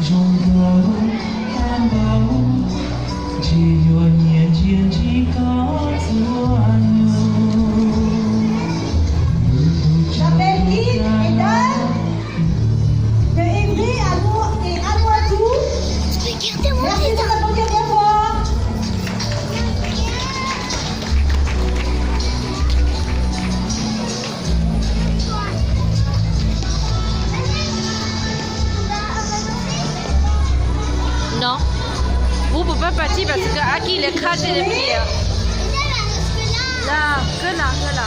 Zoo nkauj tab npaum, ntshe yuav nyiam ntsia ntsib koj txhua hnub. Tus tus tsav tus tus. No, vub puas pab pas tsib pas xwb ka ab kis le khab tej le plias. Lawm, kawg na, kawg na.